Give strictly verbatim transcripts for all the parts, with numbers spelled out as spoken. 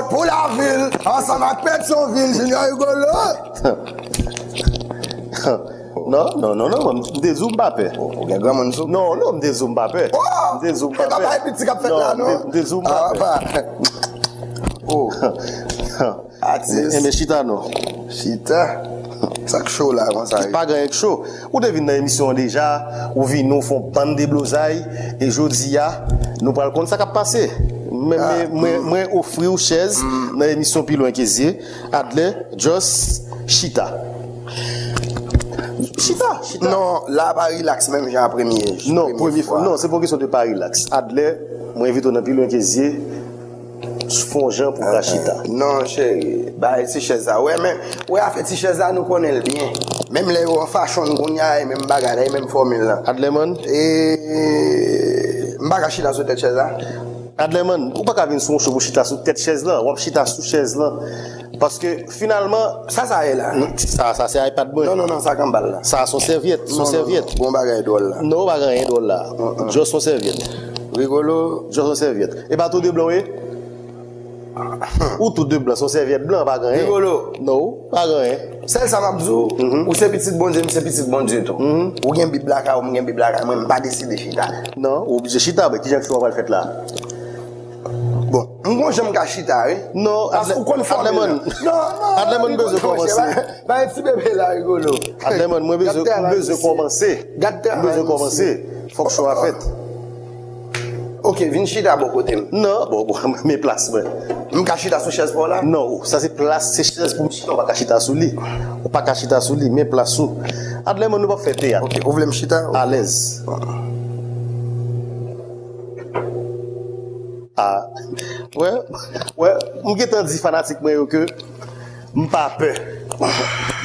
Pou lavil, ansanm ak Petyonvil, Junior Rigolo. Non, non, non, non, m te di w m pa pè. Ou gen granmoun sou? Non, non, m te di w m pa pè. M te di w m pa pè. E pa bay piti k ap fèt la, non? M te di w m pa pè. Oh. Atis. Enben chita non. Chita. Sa k cho la konsa? Pa gen anyen k cho. Ou te vin nan emisyon an deja, ou vini, ou fè yon bann deblozay, e jodi a, nou pral konn sa k ap pase. Mwen, mwen, mwen, mwen ofri w chèz nan emisyon Pi Lwen Ke Zye. Adler, just chita. Chita, chita. Non, la pa rilaks menm jan a premye. Non, premye fwa. Non, se pa yon kesyon de pa rilaks. Adler, mwen envite w nan Pi Lwen Ke Zye. Fè yon jan pou w ka chita. Non, cheri. Bay ti chèz la. Wè, men, wè afè ti chèz la, nou konnen l byen. Menm lè yo an fashion kounye a, e menm bagay la, e menm fòmil lan. Adlerman, E, m pa ka chita sou tèt chèz la. Adlerman, ou pa ka vin sou yon show pou chita sou tèt chèz lan. W ap chita sou chèz lan. Paske, finalman, Sa sa ye la? Sa, sa se iPad mwen. Non, non, non, sa kanbal la. Sa se yon sèvyèt, se yon sèvyèt. Bon bagay dwòl la. Non, pa gen anyen dwòl la. Just yon sèvyèt. Rigolo. Just yon sèvyèt. E pa tou de blan w ye? Ou tou de blan, se yon sèvyèt blan, pa gen anyen. Rigolo. Non, pa gen anyen. Sèl sa m ap di w, ou se pitit Bondye, m se pitit Bondye tou. Ou gen Bib lakay ou, m gen Bib lakay mwen, m pa deside chita. Non, ou oblije chita, men kijan show a pral fèt la? Bon, m gon jan m ka chita, wi. Non, Paske ou konn fòmil lan. Non, non, Adlerman bezwen kòmanse. Bay ti bebe la, Rigolo. Adlerman, mwen bezwen, m bezwen kòmanse. Gad travay. M bezwen kòmanse. Fòk show a fèt. Ok, vin chita bò kote m. Non, bon, bon, men plas mwen. M ka chita sou chèz pa w la? Non, sa se plas, se chèz pou m chita, ou pa ka chita sou li. Ou pa ka chita sou li, men plas ou. Adlerman, nou p ap fè teyat. Ok, ou vle m chita? Alèz. Ah. Wè, wè, m gentan di fanatik mwen yo ke m pa pè.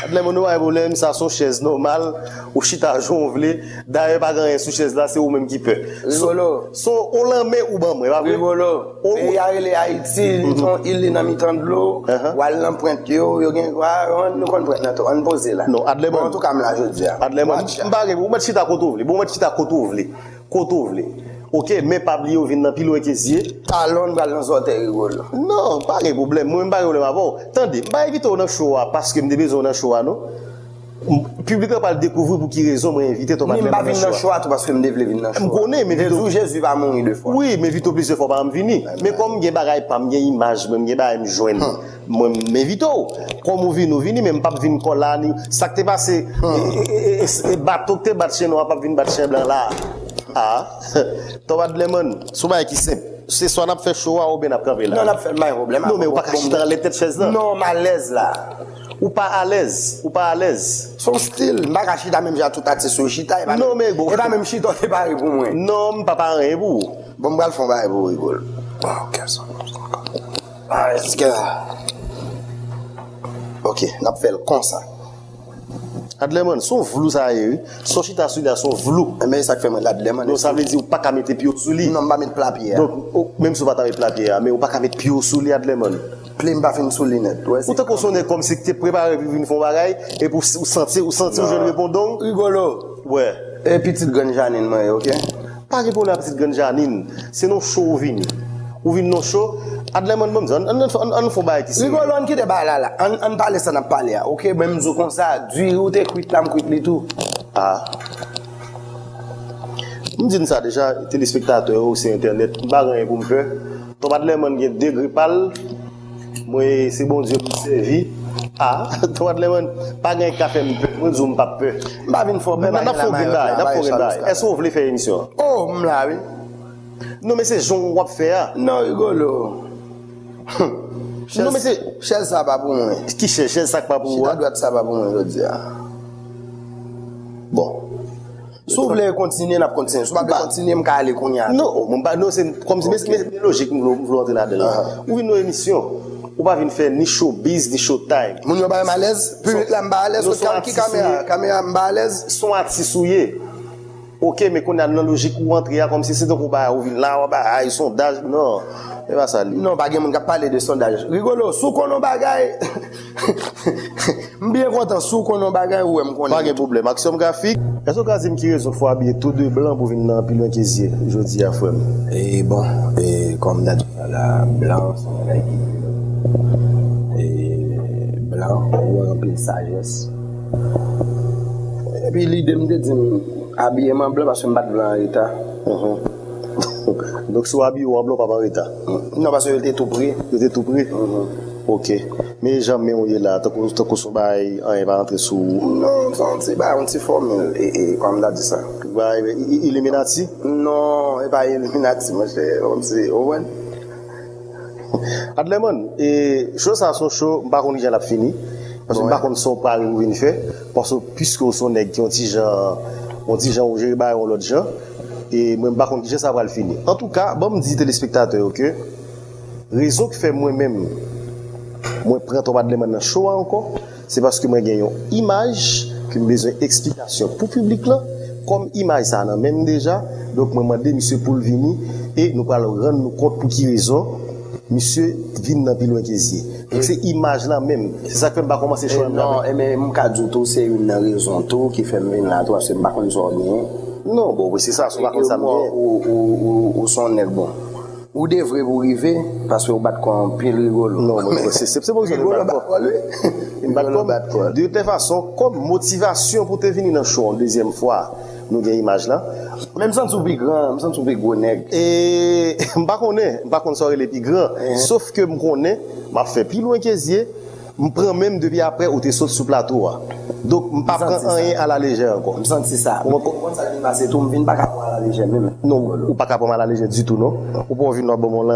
Adlerman, nou pa gen pwoblèm, sa se yon chèz nòmal, ou chita jan w vle. Dayè, pa gen anyen sou chèz la, se ou menm ki pè. Rigolo. Se yon lanmè ou ban mwen, pa vre? Rigolo. Peyi a rele Ayiti, li se yon il, li nan mitan dlo. W al nan pwent yo, yo gen, nou konn pwent nan tou, ann poze la. Non, Adlerman. Antouka, m la jodi a. Adlerman, m pa gen, ou mèt chita kote w vle, bon, ou mèt chita kote w vle. Kote w vle. Ok, men pa bliye w vin nan Pi Lwen Ke Zye. Talon pral nan zòtèy, Rigolo. Non, pa gen pwoblèm, mwen m pa gen pwoblèm avè w. Tande, m pa envite w nan show a paske m te bezwen w nan show a, non. Piblik la pral dekouvri pou ki rezon mwen envite Top Adler nan show a. Ni m pa vin nan show a tou paske m te vle vin nan show a. M konnen, m envite w. M te di w Jezi pa mouri de fwa. Wi, m envite w plizyè fwa, pa janm vini. Men kòm m gen bagay pa m, m gen imaj mwen, m gen bagay m jwenn. Mwen, m envite w. Kòm ou vini, ou vini, men m p ap vin kò la ni. Sa k te pase, e, e, e, e, e bato k te bat chen nwa p ap vin bat chen blan la. Ah, Top Adlerman, se yon bagay ki senp. Se swa n ap fè show a oubyen n ap kanpe la. Non, n ap fè l, pa gen pwoblèm. Non, men ou pa ka chita anlè tèt chèz la. Non, m alèz la. Ou pa alèz, ou pa alèz. Se yon stil, m pa ka chita menm jan tout atis yo chita, e pa menm, e pa menm chita w te pare pou mwen. Non, m pa pare anyen pou ou. Bon, m pral fè yon bagay pou ou, Rigolo. Ah, ok, sa. Ah, èske. Ok, n ap fè l konsa. Adlerman, se yon vlou sa ye, wi. Se yon chita sou li a, se yon vlou. Men e sa k fè mwen Adlerman. Non, sa vle di ou pa ka mete pye w sou li. Non, m pa met pla pye a. Donk, menm si w pa ta met pla pye a, men ou pa ka met pye w sou li, Adlerman. Pye m pa fin sou li nèt. Ou tankou se yon nèg kòmsi ki te prepare pou vin fè yon bagay, epi ou santi, ou santi ou jwenn repondong. Rigolo. Wè. E pitit grann Janine mwen ye, ok? Pa gen pwoblèm ak pitit grann Janine. Se nan show ou vini. Ou vin nan show. Adlerman, ban m di, ann, ann, ann, ann fè yon bagay ki serye. Rigolo, ann kite bagay la la. Ann, ann pale sa n ap pale a, ok? Men m di w konsa, diri ou te kwit la, m kwit li tou. Ah. M di n sa deja, telespektatè yo, se entènèt, m pa gen anyen pou m pè. Top Adlerman gen degre pa l. Mwen, se Bondye pou m sèvi. Ah, Top Adlerman, pa gen anyen k ka fè m pè. Mwen di w m p ap pè. M pa vin fè w pè, pa gen lamayòt la, pa gen chalous la. Èske w vle fè emisyon an? Oh, m la, wi. Non, men se jan w ap fè a. Non, Rigolo. Non, men se. Chèz sa pa pou mwen. Ki chèz? Chèz sa k pa pou ou a? Chita dwat sa pa pou mwen jodi a. Bon. Si w vle kontinye, n ap kontinye. Si w pa vle kontinye, m ka ale kounye a. Non, mwen pa, non, se kòmsi, men, men, men lojik m vle, m vle antre ladan l. Ou vin nan emisyon, ou pa vin fè ni showbiz, ni showtime. Moun yo ba m alèz, piblik la m ba alèz, ki kamera, kamera m ba alèz. Se yon atis ou ye. Ok, men kounye a nan lojik ou antre a, kòmsi se tankou bagay ou vin la, w ap bay sondaj, non, e pa sa l ye. Non, pa gen moun k ap pale de sondaj. Rigolo, si w konn yon bagay, m byen kontan, si w konn yon bagay, ou wè m konnen. Pa gen pwoblèm. Aksyon Grafik, èske w ka di m ki rezon k fè w abiye tou de blan pou vin nan Pi Lwen Ke Zye jodi a, frè m? E bon, e kòm m ta di w la, blan se yon bagay ki e, blan, ou wè anpil sajès. Epi lide m te di m abiye m an blan paske m pa t vle anreta. Donk, si w abiye w an blan, w p ap anreta. Non, paske yo te tou pre. Yo te tou pre? Ok. Men jan men w ye la, tankou, tankou se yon bagay, anyen pa rantre sou ou. Non, se yon ti bagay, yon ti fòmil. E, e, kòman m ta di sa? Bagay, i- i- Illuminati? Non, e pa Illuminati, monchè. Kòmsi, ou konprann? Adlerman, e cho sa se yon cho, m pa konn kijan l ap fini. Paske m pa konn sa w pare pou vin fè. Paske piske w se yon nèg ki yon ti jan, yon ti jan ou jere bagay yon lòt jan. E mwen m pa konn kijan sa pral fini. Antouka, ban m di telespektatè yo ke rezon ki fè mwen menm, mwen pran Top Adlerman nan cho a ankò, se paske mwen gen yon imaj ke m bezwen eksplikasyon pou piblik lan. Kòm imaj sa nan men m deja, donk mwen mande misye pou l vini e nou pral rann nou kont pou ki rezon misye vin nan pi lwen ke zye. Donk se imaj la menm. Se sa k fè m pa kòmanse cho a menm. Non, e men m ka di w tou, se youn nan rezon tou ki fè m vin la tou, paske m pa konn sa w genyen. Non, bon, se sa, si w pa konn sa m genyen. Ou, ou, ou, ou se yon nèg bon. Ou devre pou rive, paske ou bat kò anpil rigolo. Non, mwen, se, se, se bon, se Rigolo bat kò. bat kò, wi. M bat kò. Rigolo bat kò. De toute façon, kòm motivasyon pou te vini nan show yon dezyèm fwa, nou gen imaj la. Men m santi w pi gran, m santi w pi gwo nèg. E m pa konnen, m pa konn sa w rele pi gran. Sof ke m konnen, m ap fè pi lwen ke zye, m pran men m depi apre ou te sot sou plato a. Donk, m pa pran anyen a la lejè ankò. M santi sa. Ou konn sa ki pase tou, m vin pa ka pran a la lejè menm. Non, ou pa ka pran m a la lejè ditou, non. Ou pa vin nan bon moun lan.